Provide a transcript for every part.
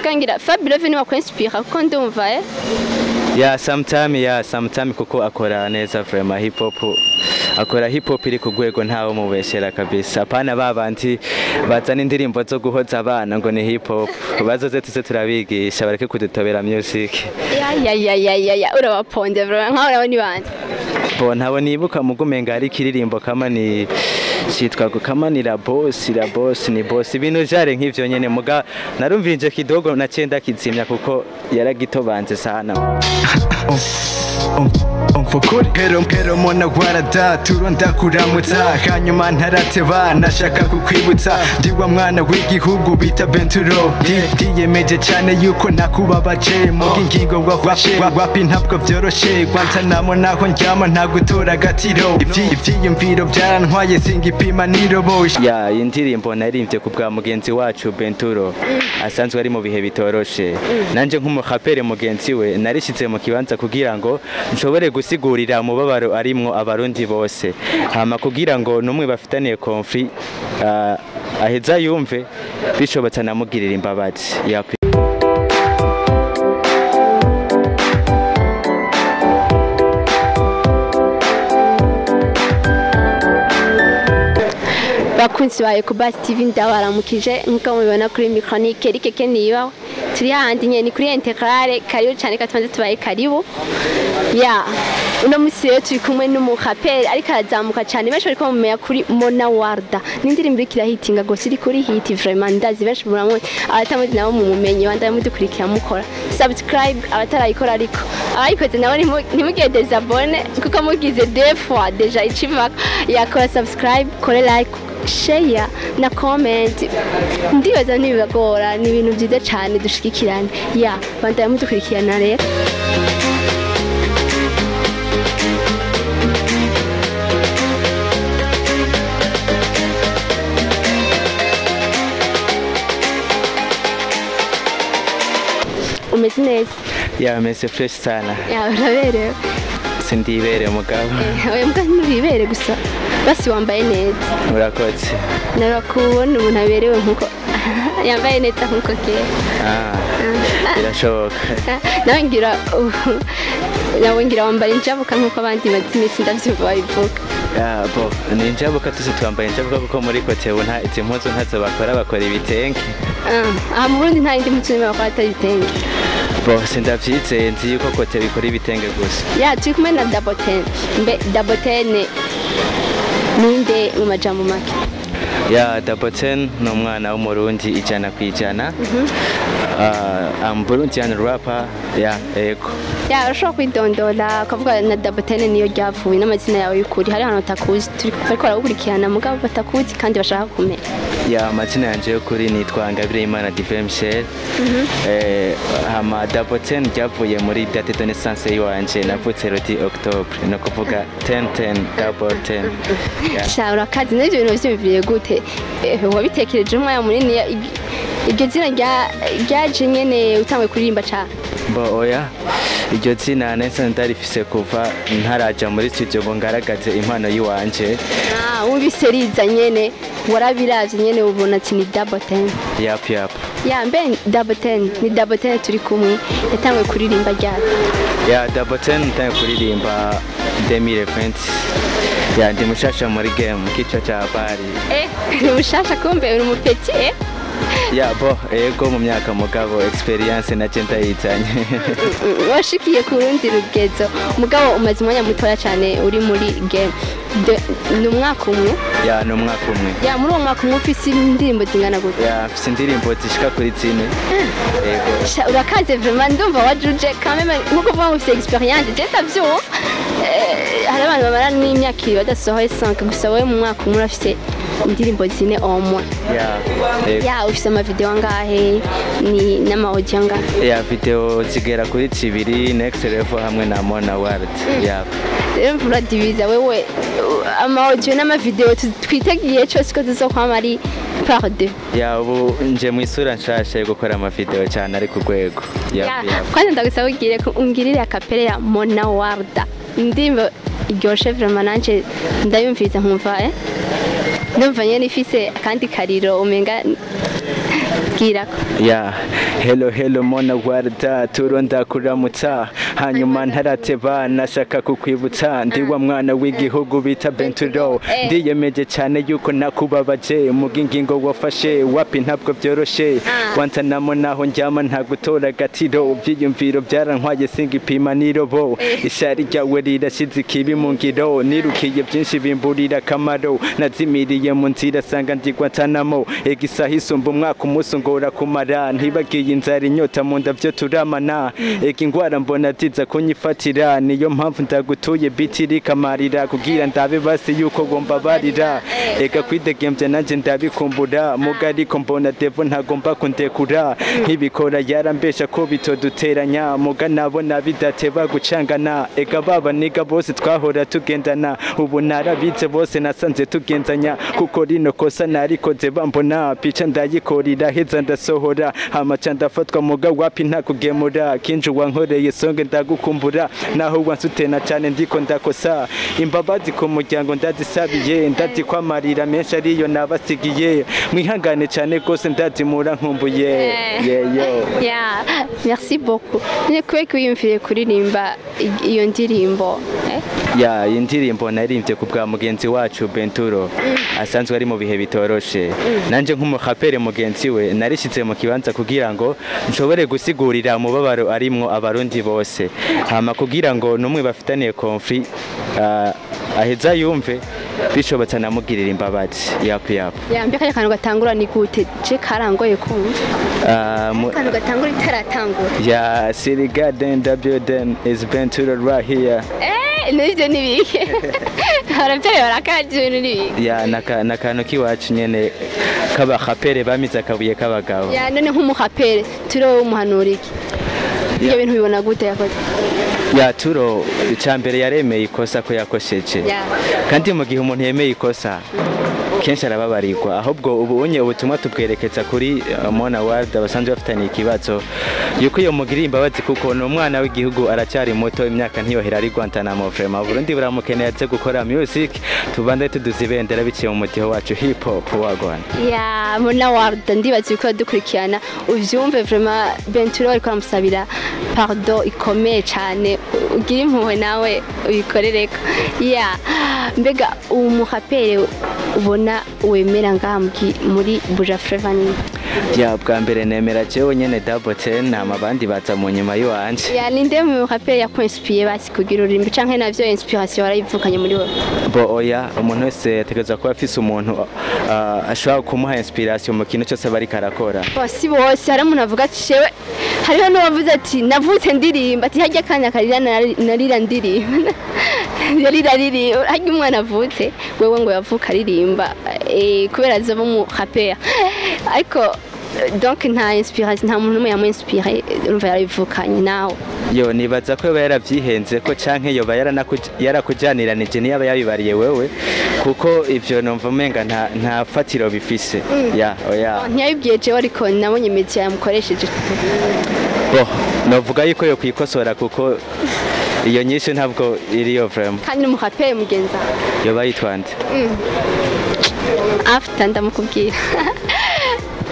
Kangira Fabilove ni wakwinspira kuko ndumva Yeah, sometime, yeah, sometime, kuko akora neza vraiment hip hop. Akora hip hop iri ku rwego, ntawe mubeshera kabisa. Apana babandi bazana indirimbo zo guhoza abana ngo ni hip hop. Bazoze tuze turabigisha, bareke kudutobera music. Ya ya ya ya ya ya, urabaponde vraiment, nkaho urabona ni bande? Bo, ntabo nibuka, mugumenga ari ikiririmbo kama ni citwa kama ni la boss, la boss ni boss, ibintu jare nk'ivyo nyene. Muga narumvije kidogo, naciye ndakizimya kuko yaragitobanze sana. Umfukuri hero hero mona warada turo ndakuramutsa, hanyuma ntarateba nashaka kukwibutsa ndi wa mwana w'igihugu bita Benturo. Ndiyemeje cyane yuko nakubabaje, muga ingingo wafashe wapi ntabwo byoroshe. Guantanamo naho ndyama nta gutora agatiro. Ivyiyumviro byarantwaye, singipima nirobo. Ya, iyi ndirimbo naririmbye ku bwa mugenzi wacu Benturo asanzwe ari mu bihe bitoroshe. Nanje nk'umurapere mugenzi we narishize mu kibanza kugira ngo nshobore gusigurira umubabaro arimwo abarundi bose, hama kugira ngo numwe bafitaniye conflit aheza yumve bishobotse anamugirira imbabazi. Yap. Bakunzi ba Ecobas TV, ndabaramukije. Nkuko mubibona kuri micro ni Kerike Keniba, turi hahandi nyene ni kuri Integrale. Karibu cyane, katubanze tubaye karibu. Ya, uno musi rero turi kumwe n'umuraperi ariko arazamuka cyane, benshi bariko bamumenya kuri Mona Warda. Ni indirimbo iriko irahitinga gose, iri kuri hit vraiment. Ndazi benshi muramubona, abatamuzi nabo mumumenye, bandaye mudukurikira, mukora subscribe abatarayikora, ariko abayikoze nabo ntimugire désabonner kuko mugize deux fois déjà icivako. Yakora subscribe, kore like, share na comment, ndibaza ntibibagora, ni ibintu byiza cyane, dushigikirane. Ya, bandaye mudukurikirana rero. Umeze neza? Ya, meze fresh sana. Ya, uraberewe. Sindibere mugabo. Oya, mbwa ntubibere gusa, basi wambaye neza. Urakoze. Narakubona umuntu aberewe nkuko yambaye neza nkuko kera. Ah, birashoboka. Nawe ngira wambara injabuka nkuko abandi maze iminsi ndavyumva babivuga. Ya, bo ni injabuka, tuzi twambaye injabuka kuko muri Kotebu nta izi mpuzu ntazo bakora, bakora ibitenge. Ah, aha mu Burundi nta yindi mpuzu n'imwe bakora atari ibitenge? Bo, sindavyizeye, nzi yuko Kotebu ikora ibitenge gusa. Ya, turi kumwe na Double Ten. Mbe Double Ten ninde mu majambo make? Ya, Double Ten ni umwana w'umurundi 100%. I'm Burundian rapper. Ya, ego. Ya, urashobora kwidondora ukavuga na Double Ten niyo ryavuye n'amazina yawe y'ukuri? Hari ahantu batakuzi, turi bariko baragukurikirana mugabo batakuzi kandi bashaka kumenya. Ya, amazina yanje y'ukuri nitwa Ngabire Divin Michel. Hama Double Ten ryavuye muri date de naissance yiwanje, navutse le 10 octobre, ni ukuvuga 10 10 double 10. Yeah. Sha, urakazi n'ivyo bintu vyiyumviriye gute? Wabitekereje umwanya munini? Iryo zina ryaje nyene utanguye kuririmba cane? Bo, oya, iryo zina nahise ndarifise kuva ntaraja muri studio ngo ngaragaze impano yiwanje. Ah, wumvise riza nyene, warabiravye nyene ubona ati ni Double Ten? Yap. Ya, mbe Double Ten, ni Double Ten turi kumwe, yatanguye kuririmba ryari? Ya, Double Ten ntangiye kuririmba 2020. Ya, ndi mushasha muri game, kichwa cha habari. Ni mushasha, kumbe uri umupetit, eh? Ya, bo ego mu myaka, mugabo experience naje ndayizanye. Washikiye ku rundi rugezo, mugabo umaze umwanya mutoya cyane uri muri game. Ni umwaka umwe? Ya, ni umwaka umwe. Ya, muri uwo mwaka umwe ufise indirimbo zingana gute? Ya, mfise indirimbo zishika kuri 4, ego. Sha, urakaze vraiment, ndumva wajuje quand même nkuko uvuga ngo ufise experience, je ndavyumva. Hari abantu bamara n'imyaka 2 badasohoye 5, gusa wowe mu mwaka umwe urafise indirimbo 4 au moins. Ya, ego. Ya, ufise amavideo angahe ni n'ama audio angahe? Ya, video zigera kuri 2, Next Level hamwe na Mona World. Ya. Rero mvura diviza wewe ama audio n'amavideo, twitegiye cyose ko tuzokwama ari par deux? Ya, ubu nje mu isura nshasha yo gukora amavideo cyane ari ku rwego. Ya. Ya, ya. kwanza ndagusaba ugire ungirire a cappella ya Mona Warda, indirimbo iryoshe vraiment, nanje ndayumviriza nkumva ndumva nyene ifise akandi kariro umenga. Bwirako. Ya, hello hello Mona Warda, turo ndakuramutsa. Hanyuma ntarateba, nashaka kukwibutsa, ndi wa mwana w'igihugu bita Benturo. Ndiyemeje cyane yuko nakubabaje, muga ingingo wafashe wapi ntabwo byoroshe. Guantanamo naho njyama ntagutora agatiro, ibyiyumviro byarantwaye singipima n'irobo. Ishari ryawe rirashize ikibi mu ngiro, nirukiye byinshi bimburira akamaro, nazimiriye mu nzira sanga ndi Guantanamo. Ega isaha isumba umwaka, umunsi ungora kumara, ntibagiye inzara inyota mu nda byo turamana. Ega ingwara mbona ziza kunyifatira, niyo mpamvu ndagutuye biti rikamarira, kugira ndabe basi yuko wombabarira. Ega kwidegembya nanjye ndabikumbura, muga ariko mbona devo ntagomba kundekura, nkibikora yarambesha ko bitoduteranya, muga nabona bidateba gucangana. Ega baba niga bose twahora tugendana, ubu narabize bose nasanze tugenzanya, kuko rino kosa narikoze bambona, pica ndayikora iraheza ndasohora, hamaca ndafatwa muga wapi ntakugemura. Kinju wankoreye songe ndagukumbura, naho wansutena cyane ndiko ndakosa, imbabazi ku muryango ndazisabiye, ndazi ko amarira menshi ariyo nabasigiye, mwihangane cyane rwose ndazimura nkumbuye. Yeyo. Yeah, merci beaucoup. None kubera ko wiyumviriye kuririmba iyo ndirimbo, eh? Ya, iyi ndirimbo naririmbye ku bwa mugenzi wacu Benturo asanzwe ari mu bihe bitoroshe. Nanje nk'umurapere mugenzi we narishyize mu kibanza kugira ngo nshobore gusigurira umubabaro arimwo Abarundi bose, hama kugira ngo n'umwe bafitaniye conflit aheza yumve bishobotse anamugirira imbabazi. Yapu yapu. Ya, mbega akantu gatangura ni gute? Je karangoye kumva. Akantu gatangura itaratangura. Ya, City Garden W den is Benturo right here. Eh, n'ivyo ni bike. Baravyaye barakaje, ibintu ni bike. Ya, nakantu k'iwacu nyene k'abarapere bamize akabuye k'abagabo. Ya, none nk'umurapere turo umuhanura iki? Ibyo bintu bibona gute yakoze? Ya, Turo icambere yaremeye ikosa ko yakosheje. Kandi mu gihe umuntu yemeye ikosa kenshi arababarirwa. Ahubwo ubu unye ubutumwa tubwerekeza kuri Mona Warda basanzwe bafitaniye ikibazo, yuko iyo mugiriye imbabazi, kuko ni umwana w'igihugu aracyari muto, imyaka ntiyohera ari Guantanamo. Vraiment Burundi buramukeneye aze gukora music, tubande tuduza ibendera biciye mu mudiho wacu hip hop wagwana. Ya, Mona Warda, ndibaza uko dukurikirana uvyumve, vraiment Benturo ariko aramusabira pardon ikomeye cyane, ugire impuhwe nawe uyikorereko. Ya, mbega umurapere ubona wemera ngaha muri Buja Flava ni? Ya, bwa mbere nemera jewe nyene Double Ten, hama abandi baza mu nyuma yiwanje. Ya, ninde murapere yakwinspiye basi kugira ururimbo, canke navyo inspiration warayivukanye muri wowe? Bo oya, umuntu wese ategerezwa kuba afise umuntu ashobora kumuha inspiration mu kintu cyose aba ariko arakora. Bo si bose, hari umuntu avuga ati shewe, hariho n'uwavuze ati navutse ndirimba, ati harya akanya karira narira ndirimba, yarira aririmba, harya umwana avutse wewe ngo yavuka aririmba, kubera azoba umuraperi, ariko donc nta inspiration, nta muntu n'umwe yamuinspire, urumva yarabivukanye nawe. Yo, nibaza ko yoba yaravyihenze ko canke yoba yarakujaniranije niyaba yabibariye wewe, kuko ivyo numva umenga nta fatiro bifise. Ya, oya. Ntiyabibwiye jewe, ariko nabonye media yamukoresheje. Bo novuga yuko yo kwikosora, kuko iyo nyinshi ntabwo iriyo vraiment. Kandi n'umuraperi mugenzi wawe. Yoba yitwa nde? After ndamukubwira.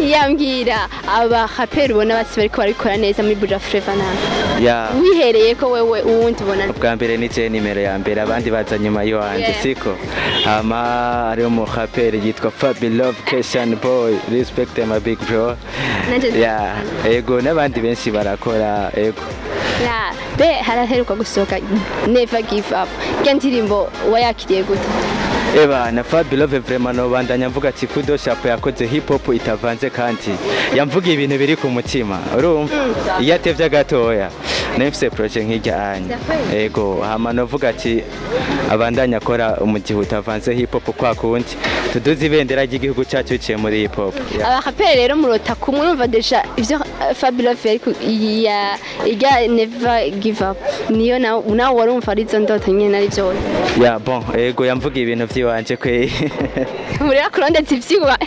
Yambwira abaraperi ubona basi bariko barabikora neza muri Buja Flava nawe. Ya. Wihereye ko wewe uwundi ubona? Bwa mbere ni je nimero ya mbere, abandi baza nyuma yiwanje. Siko hama hariho umuraperi yitwa Fabi Love Keshan Boy, respect my big bro. Nanje. Ya, ego, n'abandi benshi barakora, ego. Ya, be haraheruka gusohoka Never Give Up, iyo ndirimbo wayakiriye gute? Eba na Fabi Love vraiment nobandanya mvuga ati kudo chapeau, yakoze hip hop itavanze kandi yamvuga ibintu biri ku mutima. Urumva iyo atevye gatoya nari mfise projet nk'irya anya. Ego, hama novuga ati abandanya akora umudiho utavanze, hip hop kwa kundi tuduze ibendera ry'igihugu cyacu biciye muri hip hop. Yeah. Abaraperi rero murota kumwe, urumva déjà ivyo Fabi Love ariko ya irya Never Give Up niyo nawe warumva ari izo ndoto nyene ari byo? Ya, bon, ego, yamvuga ibintu vyiwanje kwe. Urera kurondeza ivyigwa,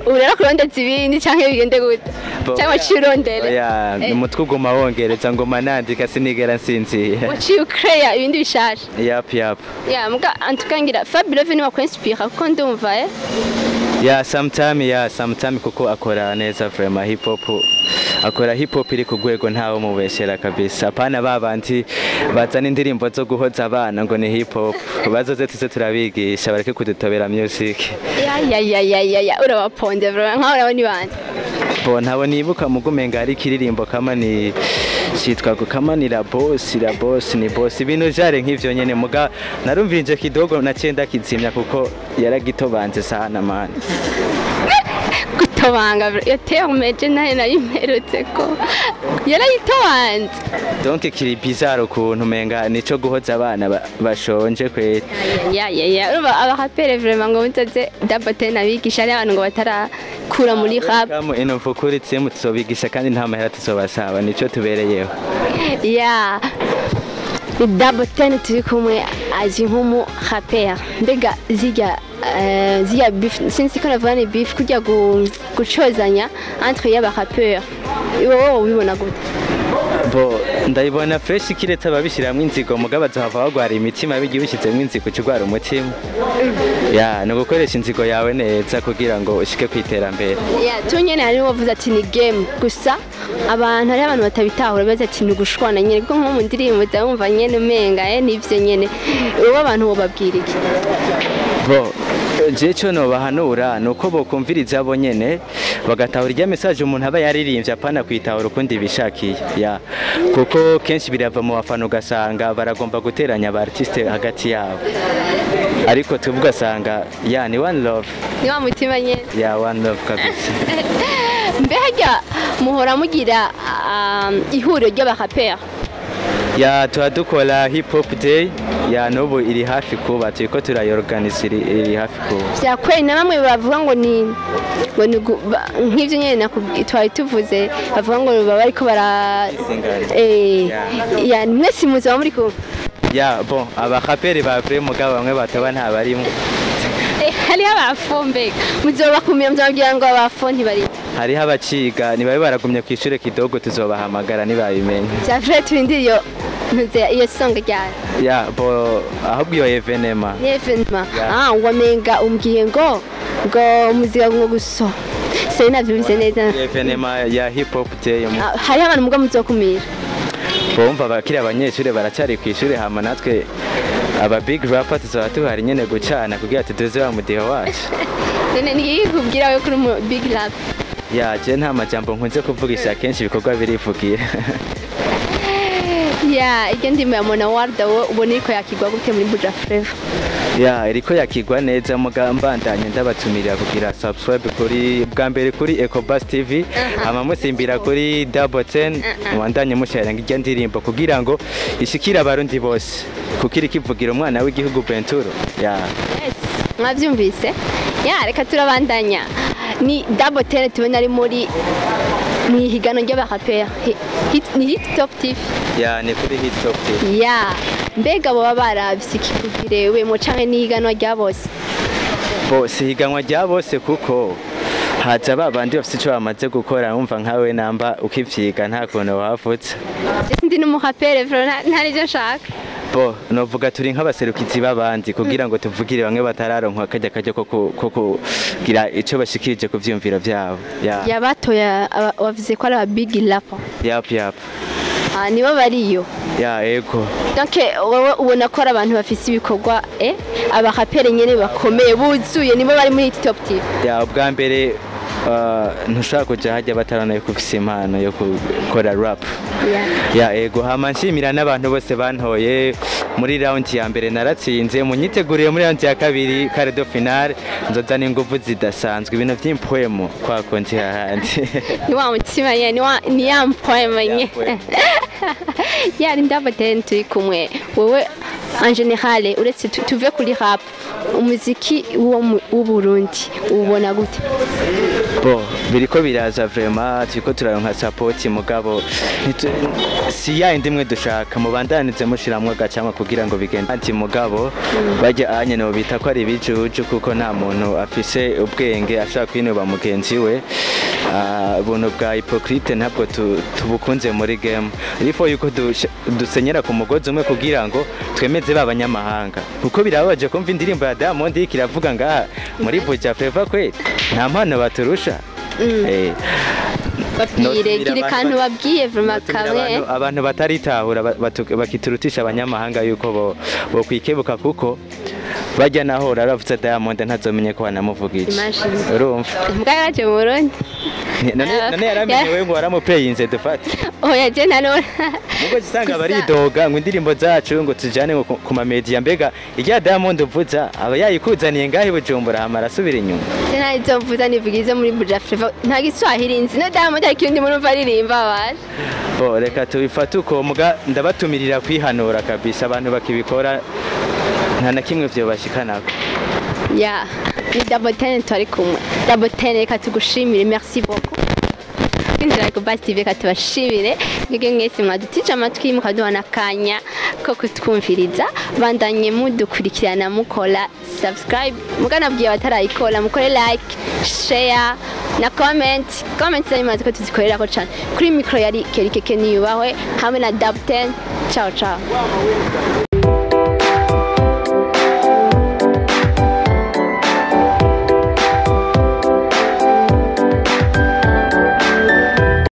urera kurondeza ibindi, canke bigende gute? Bo, Cyangwa waciye urondera? Oya, umutwe uguma wongereza, ngoma nandika sinigera nsinzira. Waciye ucreya ibindi bishasha? Yap yap. Ya, muga antukangira Fabi Love ni wakwinspira, kuko ndumva. Ya, sometime, ya, sometime, kuko akora neza vraiment hip hop, akora hip hop iri ku rwego, ntawe mubeshera kabisa. Apana babandi bazana indirimbo zo guhoza abana ngo ni hip hop. Bazoze tuze turabigisha, bareke kudutobera music. Ya ya ya ya ya ya, urabaponde vraiment, nkaho urabona ni bande? Bo, ntabo nibuka, mugumenga ari ikiririmbo kama ni citwa kama ni la boss, la boss ni boss, ibintu jare nk'ivyo nyene. Muga narumvirije kidogo, naciye ndakizimya kuko yaragitobanze sana, man. Gutobanga bro, iyo terme je nayo nari mperutse ko yarayitobanze. Donc kiri bizarre ukuntu, umenga nico guhoza abana bashonje kweri. Ya ya ya, urumva abarapere vraiment ngo mutoze Double Ten abigisha, ari abantu ngo batarakura muri rap. Kamo ino mvukuri tsemu tuzobigisha kandi nta mahera tuzobasaba, nico tubereyeho. Ya, ni Double Ten turi kumwe, azi nk'umu rapper. Mbega zirya zirya beef, sinzi ko navuga ni beef, kurya gucozanya entre y'abarapeur, wowe ubibona gute? Bo, ndayibona fresh, kiretse ababishiramwo inzigo. Mugabo bazohava bagwara imitima, bigiye ubishizemwo inzigo uca ugwara umutima. Ya, ni ugukoresha inzigo yawe neza kugira ngo ushike ku iterambere. Ya, tu nyene hari wavuze ati ni game gusa, abantu, hari abantu batabitahura, baza ati ni ugushwana nyene, kuko nko mu ndirimbo ndabumva nyene umenga nivyo nyene. Wowe abantu wobabwira iki? Bo, je cyo nobahanura ni uko bokumviriza bo nyene, bagatahura irya message umuntu aba yaririmbye, apana kwitahura ukundi bishakiye. Ya, kuko kenshi birava mu bafana, ugasanga baragomba guteranya aba artiste hagati yabo, ariko twebwe ugasanga ya ni one love. Ni wa mutima nyene. Ya, one love kabisa. Mbe harya muhora mugira ihuriro ry'abaraperi? Ya, tuba dukora hip hop day. Ya, n'ubu iri hafi kuba, turiko turayorganiza, iri hafi kuba. Vya kweli, na bamwe bavuga ngo ni nk'ivyo nyene twari tuvuze, bavuga ngo baba bariko bara Isingana. Ya, mwese muzaba muri kumwe? Ya, bon, abaraperi ba vrai, mugabo bamwe bataba ntabarimo. Hariho abafo, mbega muzobakumira, muzobabwira ngo abafo ntibari? Hariho abaciga, nibabe baragumye ku ishure kidogo, tuzobahamagara nibabimenye. Vya vrai, turindire iyo ntuze iyo song ryari? Ya, bo, ahubwo iyo événement. Ni événement? Ya. Ah, wamenga umbwiye ngo muzika ngo guso se navyumvise neza. Événement ya hip hop day. Ah, hariho abantu muga muzokumira? Bumva abakiri abanyeshure baracyari ku ishure, hama natwe aba big rapper tuzaba tuhari nyene gucana kugira tuduze wa mudiho wacu. None ni kubwira we kuri mu big rap? Ya, je nta majambo nkunze kuvugisha kenshi, ibikorwa birivugira. Ya, iryo ndimo ya Mona Warda, wowe ubona iriko yakigwa gute muri Buja Flavor? Ya, iriko yakigwa neza, muga mbandanye ndabatumirira kugira subscribe kuri bwa mbere kuri Ecobus TV, hama musimbira kuri Double Ten, mubandanye musharinga irya ndirimbo kugira ngo ishikire abarundi bose, kuko iriko ivugira umwana w'igihugu Benturo. Ya. Yes, mwavyumvise. Ya, reka turabandanya. Ni Double Ten tubona ari muri mw'ihiganwa ry'abaraperi. Ni Hit Top TV? Ya, ni kuri Hit Top TV. Ya, mbega boba baravye iki kugirewe mu canke n'ihiganwa rya bose? Bo, si higanwa rya bose, kuko haza ba bandi bafite ico bamaze gukora. Wumva nkawe namba ukivyiga nta kuntu wavutse. Je sindi n'umuraperi vraiment, nta nivyo nshaka. Bo, novuga turi nk'abaserukizi b'abandi kugira ngo tuvugire bamwe batararonka akarya karyo ko kugira ico bashikirije ku vyiyumviro vyabo. Ya. Yabatoya wavuze ko ari aba big rapper? Yap yap. Ah, nibo bariyo? Ya, ego. Donc wowe ubona ko ari abantu bafise ibikorwa, abaraperi nyene bakomeye buzuye, nibo bari muri Hit Top TV? Ya, ubwa mbere ntushobora kuja hajya batarana yuko ufise impano yo gukora rap. Ya, ego. Hama nshimira n'abantu bose bantoye muri round ya mbere, naratsinze. Munyiteguriye muri round ya kabiri, quart de finale, nzozana inguvu zidasanzwe, ibintu vy'impwemu kwa konti hahandi. Ni wa mutima nyene, ni ya mpwema nyene. Poema. Ya, ni Double Ten turi kumwe. Wowe en général, uretse tuve kuri rap, umuziki w'Uburundi ubona gute? Bo, biriko biraza vraiment, turiko turaronka support, mugabo si ya indi imwe dushaka. Mubandanize mushiramwo agacamwa kugira ngo bigende. Ati mugabo barya anye no bita ko ari ibijuju, kuko nta muntu afise ubwenge ashaka kwinuba mugenzi we. Ah, ubuntu bwa hypocrite ntabwo tubukunze muri game. Il faut yuko dusenyera ku mugozi umwe kugira ngo twemeze. Bemeze b'abanyamahanga, kuko birababaje kumva indirimbo ya Diamond iriko iravuga ngaha muri Buja Flava. Kweli nta mpano baturusha. Babwire. Notumira Gira abantu akantu babwiye vraiment notumira kamwe. Abantu bataritahura bakiturutisha abanyamahanga yuko bo bokwikebuka, kuko bajya naho raravuze Diamond ntazomenye ko banamuvuga iki. Imagine. Urumva? Mbwa yaje mu Burundi. None yaramenye we ngo waramupeyinze dufate? Oya, je nanone. Nubwo usanga baridoga ngo indirimbo zacu ngo tujane ngo ku mamedia, mbega irya Diamond uvuza aba yayikuzaniye ngaho i Bujumbura hama arasubira inyuma? Je nta mvuza, nivuga izo muri Buja Flava, nta giswahili nzi. No Diamond ariko undi muntu aririmba baje. Bo reka tubifate uko, muga ndabatumirira kwihanura kabisa. Abantu bakibikora nta na kimwe vyobashikanako. Ya, ni Double Ten twari kumwe. Double Ten, reka tugushimire, merci beaucoup. Kwinjira ku Basi TV, reka tubashimire mwebwe mwese mwadutije amatwi mukaduha n'akanya ko kutwumviriza. Bandanye mudukurikirana, mukora subscribe, muganabwiye abatarayikora mukore like, share na comment. Comment zanyu maze ko tuzikorerako cane. Kuri micro yari Kerikeke Niyubahwe hamwe na Double Ten. Ciao ciao.